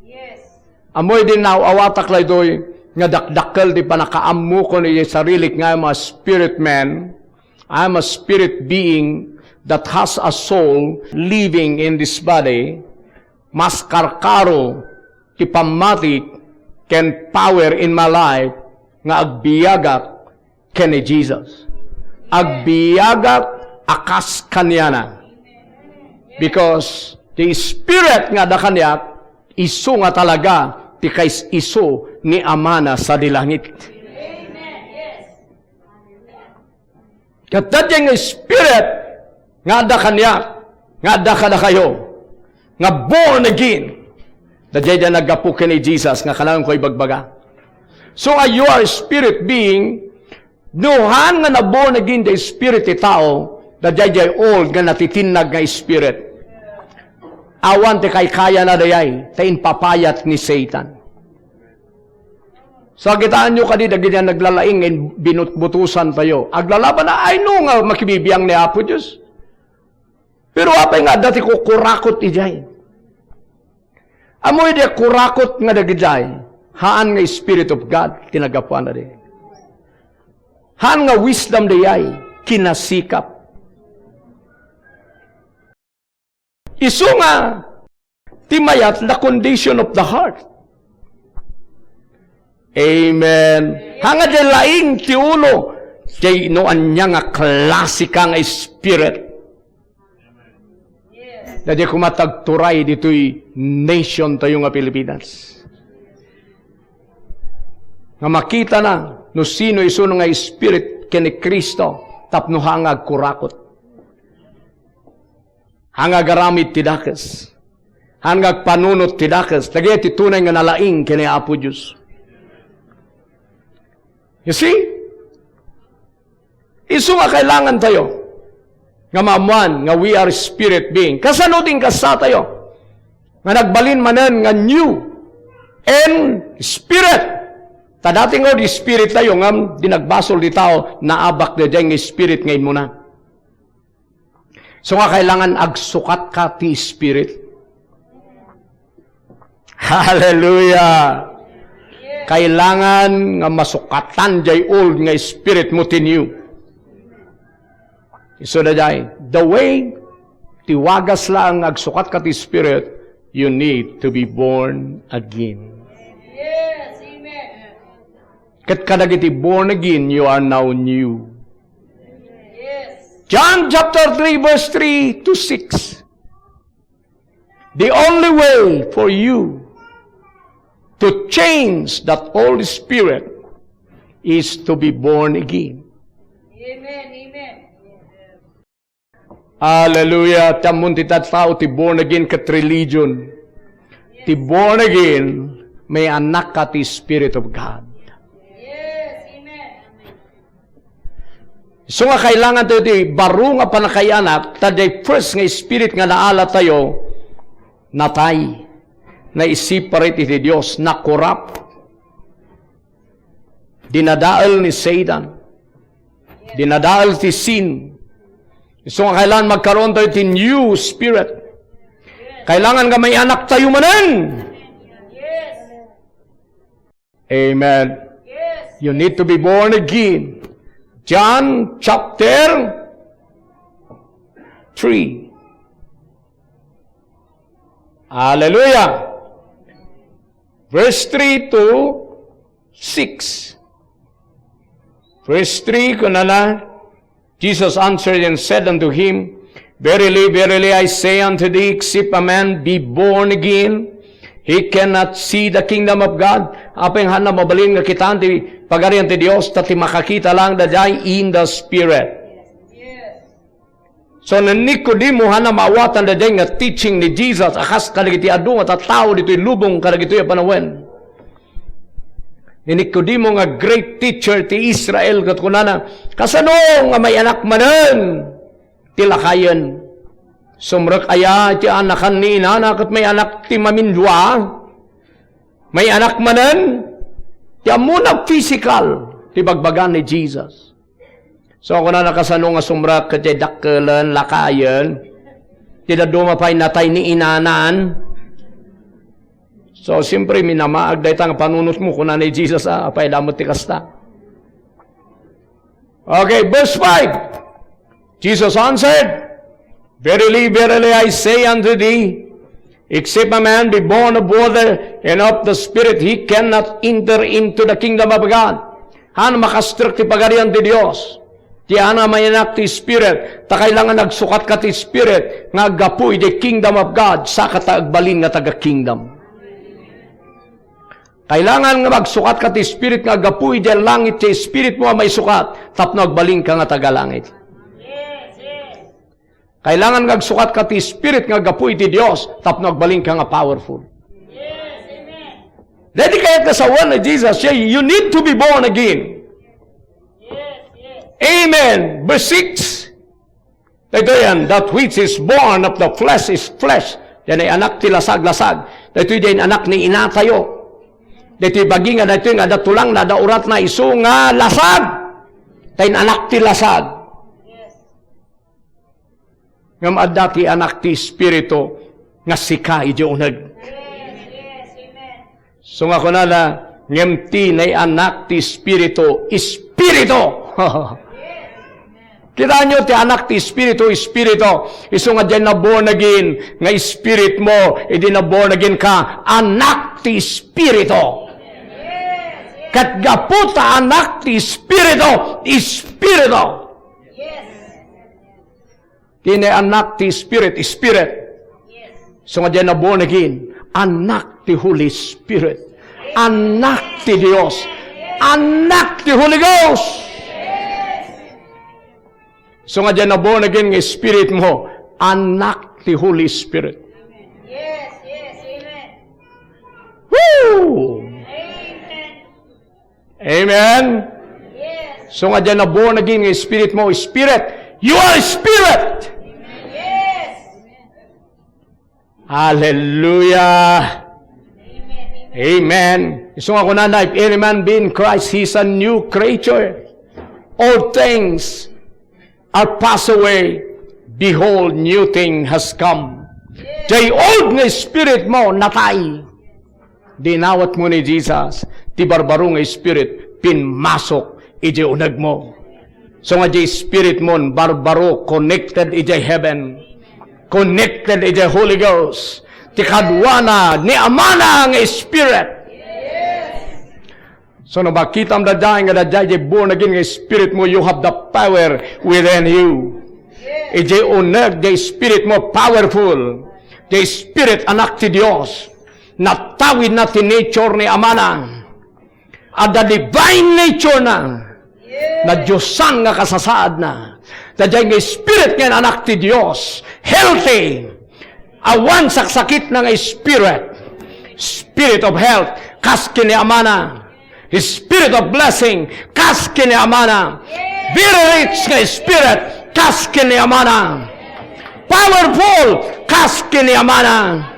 Yes. Ammoyo idi naaw-awatak daytoy nga dakdakkel ti pannakaammok iti sarilik nga, "I'm a spirit man. I'm a spirit being that has a soul living in this body." Mas karkaro ti pammatik ken power in my life nga agbiagak ken ni Jesus. Agbiagak a kas kaniana. Because the Spirit nga adda kaniak, isu nga talaga ti kais-isu ni Amana sadi langit. Ket daydiay nga Spirit nga adda kaniak, nga adda kadakayo, nga born again, daydiay naggapu ken ni Jesus nga kanayon ko ibagbaga. So nga you are a spirit being, no han nga na-born again the spirit ti tao, daydiay old nga natitinnag nga spirit. Awan ti kaykayana dayay, ta impapayat ni Satan. So, kitaenyo kadi dagiti naglalaing nga binutbutusan tayo. Aglalaban na, ay no nga makibibiang ni Apo Dios. Pero apay nga adda ti kukurakot idiay? Ammoyo di kurakot nga dagidiay, haan nga Spirit of God ti naggapuana di. Haan nga wisdom dayay, kinasikap. Isu nga ti mayat, the condition of the heart. Amen. Haan nga di laing ti ulo, di no ania nga klasika nga spirit. Daydiay koma ti agturay ditoy nation tayo nga Pilipinas. Nga makitana no sino isu nga spirit ken ni Cristo tapno haan nga agkurakot. Haan nga agaramid ti dakes. Haan nga agpanunot ti dakes. Dagiti tunay nga nalaing ken ni Apo Dios. You see? Isu nga kailangan tayo nga maammuan nga we are spirit being. Kasano ti inkasta tayo nga nagbalin manen nga new in spirit? Ta dati nga di spirit tayo, ngem di nagbasol ti tao, naabak daydiay nga spirit nga immuna. So nga kailangan agsukat ka ti spirit. Hallelujah! Kailangan nga masukatan jay old nga spirit mo ti new. Isu daydiay, the way, ti wagas laeng nga agsukat ka ti spirit, you need to be born again. Yes, amen. Ket kadagiti born again, you are now new. Yes. John chapter three, verse three to six. The only way for you to change that old spirit is to be born again. Amen, amen. Hallelujah. Ti ammon ti tattao ti born again ket religion. Ti born again, may anak ka ti Spirit of God. Yes, amen. So nga kailangan tayo ti baro nga pannakaianak, ta the first nga spirit nga naala tayo, natay, na-separate iti Dios, na-corrupt. Dinadael ni Satan. Dinadael ti sin. Isu nga kailangan magkaroon tayo ti new spirit. Kailangan nga may anak tayo manen. Amen. You need to be born again. John chapter three. Hallelujah. Verse three to six. Verse three, kunana, Jesus answered and said unto him, Verily, verily, I say unto thee, except a man be born again, he cannot see the kingdom of God. Apay nga mabalin nga kitaan ti Pagarian ti Dios, ta ti makakita lang daydiay in the Spirit. So, ni Nicodemo, haanna maawatan daydiay nga teaching ni Jesus, a kas kadagiti adu nga tattao ditoy lubong kadagitoy a panawen. Ni Nicodemo nga great teacher ti Israel, ket kunana, "Kasano nga may-anak manen ti lakayen? Sumrek aya iti anakan ni inana ket may-anak ti mamindua? May-anak manen?" Ti ammona physical ti bagbaga ni Jesus. So, kunana, "Kasano nga sumrek ket diay dakkelen, lakayen? Ti dadduma pay natay ni inanan." So, siyempre, minamaag dayta nga panunotmo, kuna ni Jesus, a, apay la met ti kasta. Okay, verse five. Jesus answered, "Verily, verily, I say unto thee, except a man be born of water and of the Spirit, he cannot enter into the kingdom of God." Haanna makastrek ti Pagarian ti Dios. Ti haanna may-anak ti Spirit, ta kailangan agsukatka ti Spirit nga aggapu iti kingdom of God, saka ta agbalin nga taga-kingdom. Kailangan nga agsukatka ti Spirit nga aggapu iti langit, ti spiritmo a maisukat tapno agbalinka nga taga-langit. Kailangan nga agsukatka ti Spirit nga aggapu iti Dios tapno agbalinka nga powerful. Daydi kayat nga sawen ni Jesus, siya, you need to be born again. Amen. Verse six. Daytoy yan, "That which is born of the flesh is flesh." Diay anak ti lasag, lasag. Daytoy diay anak ni inatayo. Daytoy bagi nga daytoy nga adda tulangna, adda uratna, isu nga lasag. Diay anak ti lasag. Ngem adda ti anak ti Espiritu nga sika idiay uneg. So nga kunana, ngem ti nay-anak ti Espiritu, Espiritu! Kitaenyo ti anak ti Espiritu, Espiritu. Isu nga diay na born again nga spirit mo, idi na born again ka, anak ti Espiritu. Ket gapu ta anak ti Espiritu, Espiritu. Ti nay-anak ti Spirit, Spirit. So nga diay na born again, anak ti Holy Spirit. Anak ti Dios. Anak ti Holy Ghost. So nga diay na born again nga spirit mo, anak ti Holy Spirit. Woo! Amen? So nga diay na born again nga spirit mo, spirit. You are a spirit! Hallelujah! Amen. Isu nga kunana, "If any man be in Christ, he is a new creature. All things are passed away. Behold, new thing has come." Diay old nga spirit mo, natay. Dinawat mo ni Jesus, ti barbaro nga spirit, pinmasok idiay uneg mo. So nga diay spirit mo, barbaro, connected idiay heaven. Connected idiay Holy Ghost. Ti kaduana ni Amana nga Spirit. So, no makitam daydiay nga daydiay diay born again nga spirit mo, you have the power within you. Idiay uneg, diay spirit mo, powerful. Diay spirit, anak ti Dios. Natawid na ti nature ni Amana. Adda divine nature na. Nadiosan nga kasasaadna. Daydiay nga spirit nga anak ti Dios. Healthy. Awan saksakitna nga spirit. Spirit of health, kas ken ni Amana. Spirit of blessing, kas ken ni Amana. Very rich nga spirit, kas ken ni Amana. Powerful, kas ken ni Amana.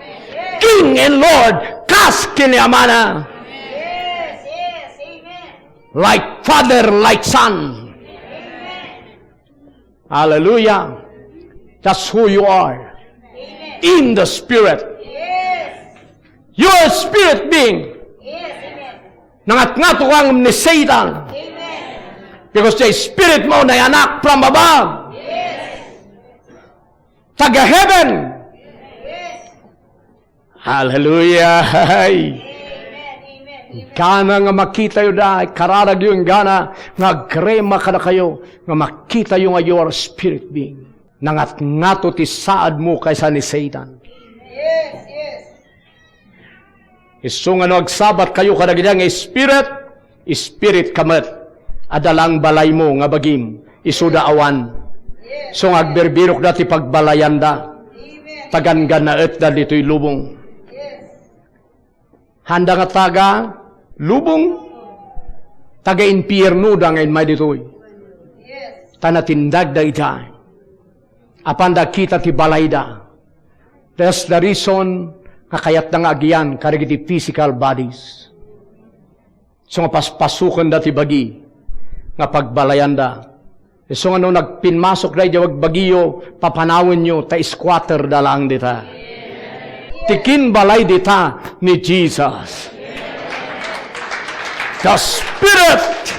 King and Lord, kas ken ni Amana. Like Father, like Son. Hallelujah. That's who you are. In the Spirit. You are a spirit being. Nangatngato ka ni Satan. Because the spirit mo na anak from above. Taga heaven. Hallelujah. Gana nga makitayo da, kararagyo inggana nga agrema kadakayo, nga makitayo nga you are a spirit being. Nangatngato ti saadmo kaysa ni Satan. Yes, yes. Isu nga no agsabatkayo kadagiti nga spirit, spirit ka met. Adda lang balaymo nga bagim, isuda awan. Yes. So nga agbirbirokda ti pagbalayanda. Amen. Tagan-gannaetda ditoy lubong. Yes. Handa nga taga lubong, taga impierno da nga immay ditoy. Yes. Ta natindagda ita. Apanda kita ti balayda. That's the reason nga kayatda nga agiyan kadagiti physical bodies. So nga paspasukenda ti bagi nga pagbalayanda. Isu nga no nagpinmasokda idiay bagbagiyo, papanawenyo ta squatter da laeng dita. Ti kinbalay dita ni Jesus. The spirit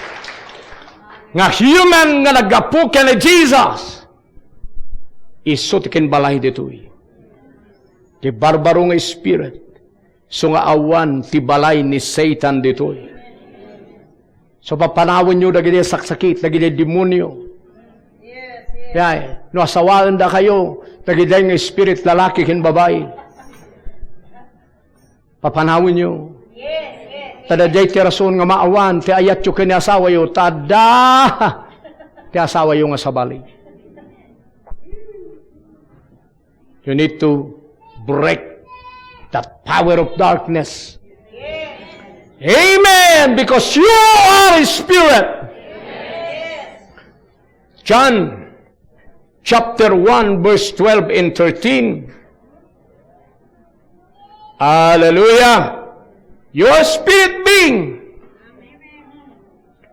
nga human nga naggapu ken ni Jesus. Isu ti kinbalay ditoy. Ti barbaro nga spirit. So nga awan ti balay ni Satan ditoy. So papanawenyo dagiti saksakit, dagiti demonio. Yay, no asawaendakayo, dagiti nga spirit lalaki ken babai. Papanawenyo. Ta daydiay ti rason nga maawan ti ayatyo ken ni asawayo, ta adda ti asawayo nga sabali. You need to break that power of darkness. Amen. Because you are a spirit. John chapter one, verse twelve and thirteen. Hallelujah. Your spirit being.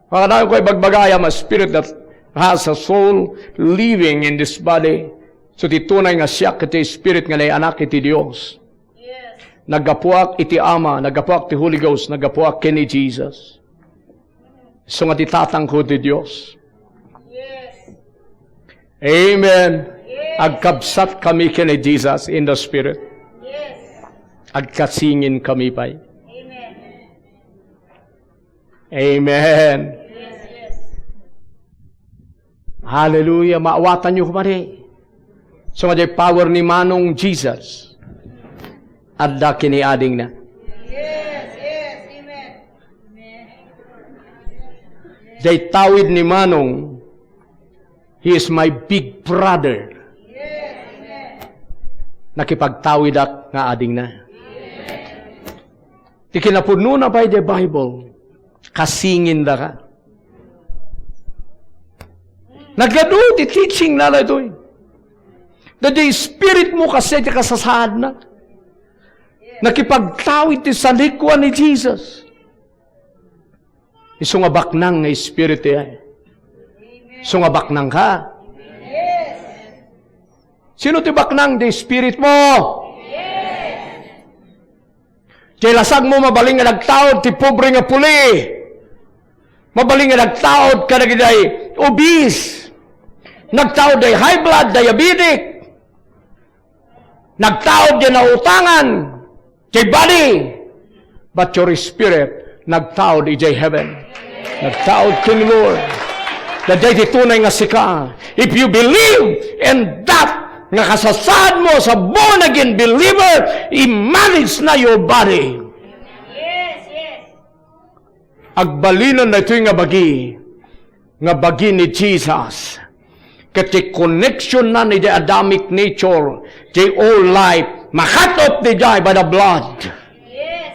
Pakadayo ko ibagbaga, I am a spirit that has a soul living in this body. So, ti tunay nga siak iti spirit nga naianak iti Dios. Yes. Naggapuak iti Ama, naggapuak ti Holy Ghost, naggapuak ken ni Jesus. So nga ti tatangko ti Dios. Yes. Amen. Yes. Agkabsat kami ken ni Jesus in the spirit. Yes. Agkasingin kami pay. Amen. Amen. Yes, yes. Hallelujah. Maawatanyo koma di. So, nga di power ni Manong Jesus. Adda ken ni adingna. Yes, yes. Amen. Di tawid ni Manong, he is my big brother. Yes, amen. Nakipagtawidak nga adingna. Ti kinapudnona pay di Bible, kasingindaka. Nagadu ti teaching na daytoy. Daytoy spirit mo kasi ti kasasaadna. Nakipagtawid ti salikuan ni Jesus. Isu nga baknang nga spirit ti ay. Isu nga baknang ka. Sino ti baknang di spirit mo? Ti lasag mo, mabalin nga nagtaud ti pobre nga puli. Mabalin nga nagtaud kadagiti obese. Nagtaud day high blood, diabetic. Nagtaud di nautangan. Ti body. But your spirit, nagtaud idiay heaven. Nagtaud ken Lord. Daydiay ti tunay nga sika. If you believe in that, nga kasasaad mo sa born again believer, i-manage na your body. Yes, yes. Agbalinen daytoy nga bagi, nga bagi ni Jesus. Ket ti connection na ni the Adamic nature, the old life, ma-cut off daydiay by the blood. Yes.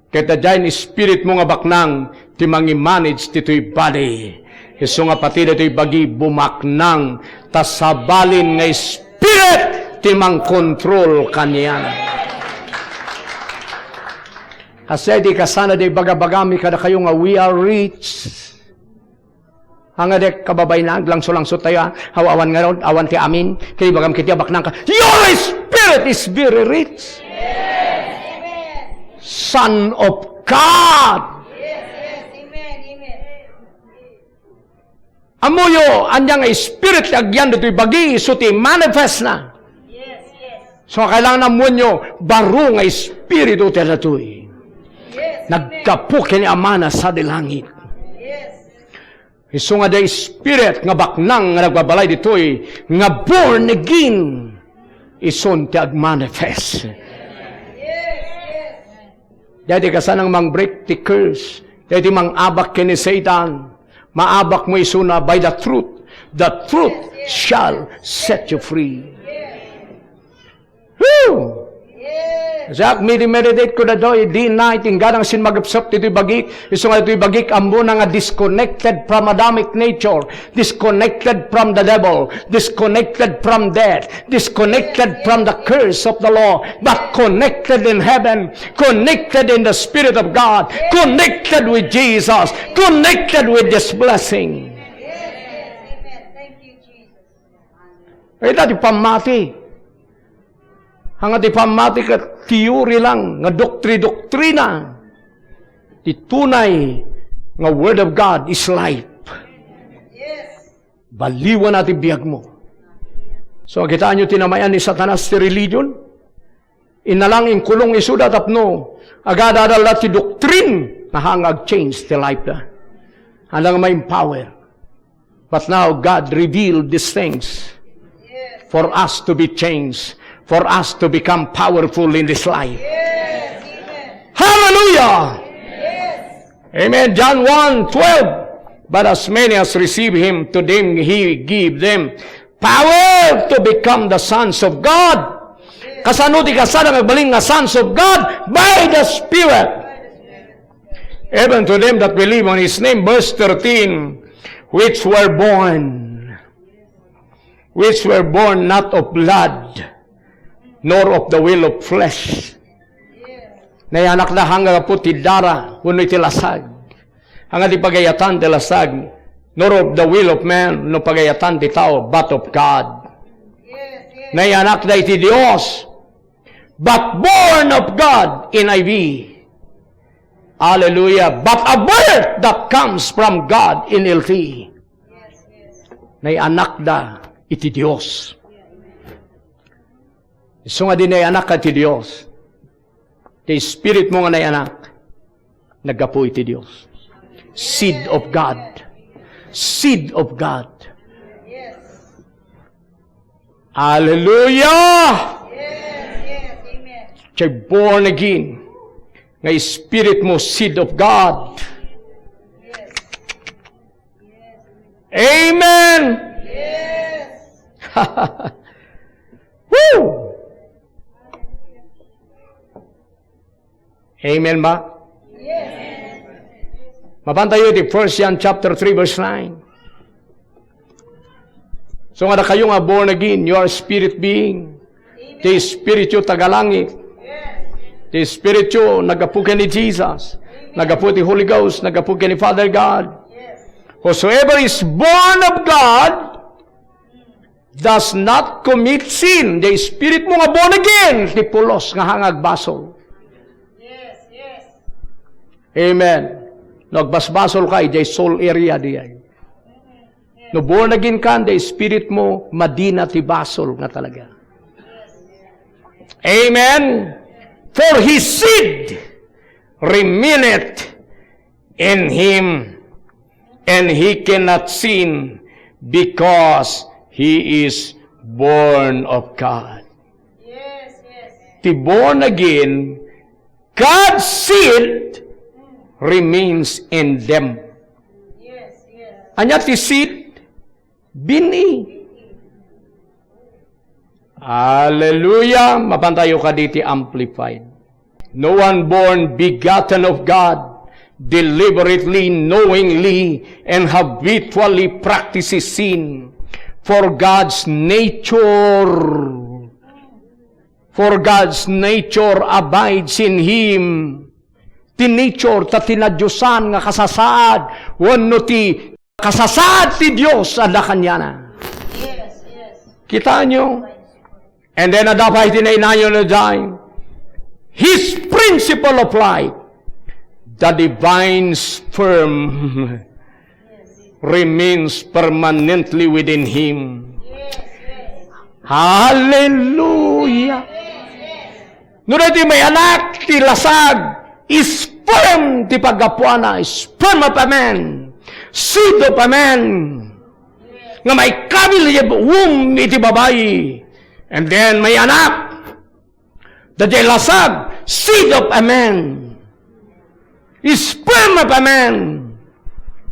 Ket daydiay ni spirit mo nga baknang, ti mangi-manage ditoy body. Isu nga pati ditoy bagi bumaknang, ta sabalin nga spirit ti mangkontrol kaniana. Kasi di kasana di bagabagami kadakayo nga we are rich. Nga dek kababain, aglangso-langso tayo, a. Aw-, awan ngarud, awan ti amin. Kaya ibagam kiti a baknang ka, your spirit is very rich. Son of God. Ammoyo, ania nga spirit ti agyan ditoy bagi, isu ti manifest na. So, kailangan ammoenyo, baro nga espiritu ti adatoy. Naggapu ken ni Amana sadi langit. Isu nga the Spirit nga baknang nga nagbabalay ditoy, nga born again, isun ti agmanifest. Daydi kasanang mang-break ti curse. Daydi mang-abak ken ni Satan. Maabakmo isuna by the truth. The truth shall set you free. Whew! Siak, midi-meditate ko daytoy, day and night, ingganang simmagepsep ditoy bagik, isu nga ditoy bagik, ammona nga disconnected from Adamic nature, disconnected from the devil, disconnected from death, disconnected from the curse of the law, but connected in heaven, connected in the Spirit of God, connected with Jesus, connected with this blessing. Ita ti pammati. Haan nga ti pammati ket theory lang, nga doktri-doktrina. Ti tunay nga Word of God is life. Baliwana ti biagmo. So, kitaenyo ti namayan ni Satanas ti religion? Inna lang, inkulong isuda tapno agada-adalda ti doctrine nga haan nga ag-change ti life da. Haan nga ma-empower. But now God revealed these things for us to be changed, for us to become powerful in this life. Hallelujah! Amen. John one twelve. But as many as receive him, to them he gave them power to become the sons of God. Kasano ti kasada nga agbalin nga sons of God? By the Spirit. Even to them that believe on his name, verse thirteen, which were born, which were born not of blood, nor of the will of flesh. Nayanakda haan nga gapu ti dara wenno iti lasag. Haan nga ti pagayatan ti lasag, nor of the will of man, no pagayatan ti tao, but of God. Nayanakda iti Dios, but born of God, N I V. Hallelujah. But a birth that comes from God, N L T. Nayanakda iti Dios. Isu nga di nayanak iti Dios, ti spirit mo nga nayanak, naggapu iti Dios. Seed of God. Seed of God. Hallelujah! Yes, yes, amen. Siya born again. Nga spirit mo, seed of God. Amen! Yes. Woo! Amen ba? Yes. Mapantayo iti First John chapter three, verse nine. So nga dakayo nga born again, you are spirit being. Ti spirityo taga langit. Ti spirityo naggapu ken ni Jesus. Naggapu ti Holy Ghost, naggapu ken ni Father God. Whosoever is born of God does not commit sin. Ti spirit mo nga born again, ti pulos nga haan nga agbasol. Yes, yes. Amen. No agbasbasol ka, idiay soul area diay. No born again ka, ti spirit mo, madina ti basol nga talaga. Amen. For his seed remaineth in him, and he cannot sin because he is born of God. Yes, yes. Ti born again, God's seed remains in them. Yes, yes. Ania ti seed? Bini. Hallelujah! Mapantayo kadi ti Amplified. No one born begotten of God deliberately, knowingly, and habitually practices sin. For God's nature, for God's nature abides in him. Ti nature, ta ti nadiosan nga kasasaad, wenno ti kasasaad ti Dios adda kaniana. Yes, yes. Kitaenyo? And then, adda pay ti nainayon a dayta. His principle of life, the divine sperm, remains permanently within him. Hallelujah! No daytoy mayanak ti lasag, sperm ti paggapuana, sperm of a man. Seed of a man nga maikabil iti womb iti babai. And then, may anak. Daydiay lasag, seed of a man. Sperm of a man.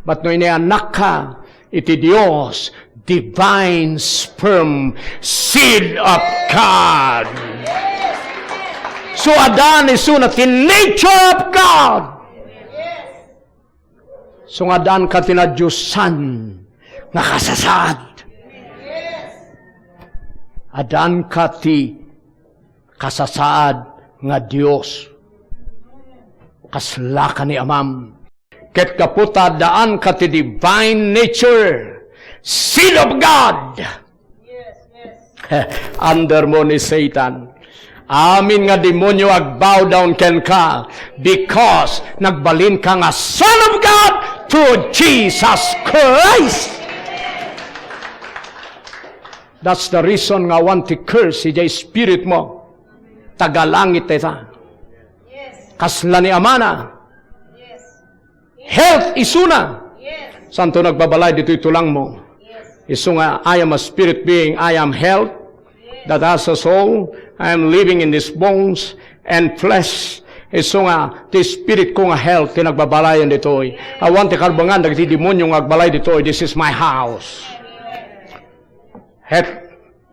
But no inanakka iti Dios, divine sperm, seed of God. So, Adan isuna ti nature of God. So, nga adanka ti nadiosan nga kasasaad. Adanka ti kasasaad nga Dios. Kaslaka ni Amam. Ket gapu ta addaanka ti divine nature, seed of God. Under mo ni Satan. Amin nga demonio agbow down kenka because nagbalinka nga Son of God through Jesus Christ. That's the reason nga awan ti curse idiay spirit mo. Tagalangit dayta. Kasla ni Amana. Health isuna. Santo, nagbabalay ditoy tulangmo. Isu nga, "I am a spirit being, I am health that has a soul, I am living in these bones and flesh." Isu nga, ti spirit ko nga health ti nagbabalayan ditoy. Awan ti karbengan dagiti demonio nga agbalay ditoy. This is my house. Het,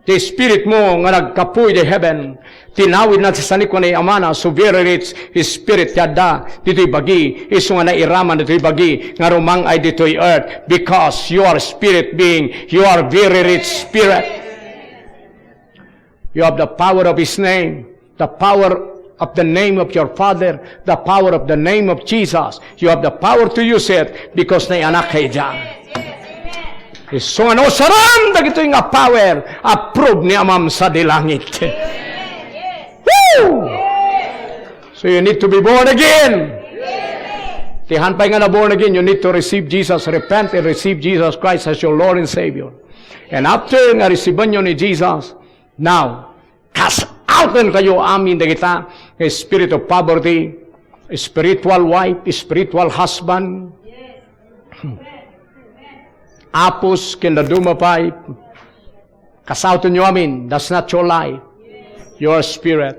ti spirit mo nga nagkapuy di heaven, tinawid na ti sanikua ni Amana, so very rich spirit ti adda ditoy bagi, isu nga nairaman ditoy bagi, nga rumang-ay ditoy earth, because you are spirit being, you are very rich spirit. You have the power of His name, the power of the name of your Father, the power of the name of Jesus. You have the power to use it because naianak ka idiay. Isu nga nausaran dagitoy nga power, approve ni Amam sadi langit. Woo! So you need to be born again. Ti han pay nga na born again, you need to receive Jesus, repent and receive Jesus Christ as your Lord and Savior. And after nga resibenyo ni Jesus, now, cast out kayo amin dagita nga spirit of poverty, spiritual wife, spiritual husband, apos ken dadduma pay, cast out nyo amin. That's not your life. Your spirit.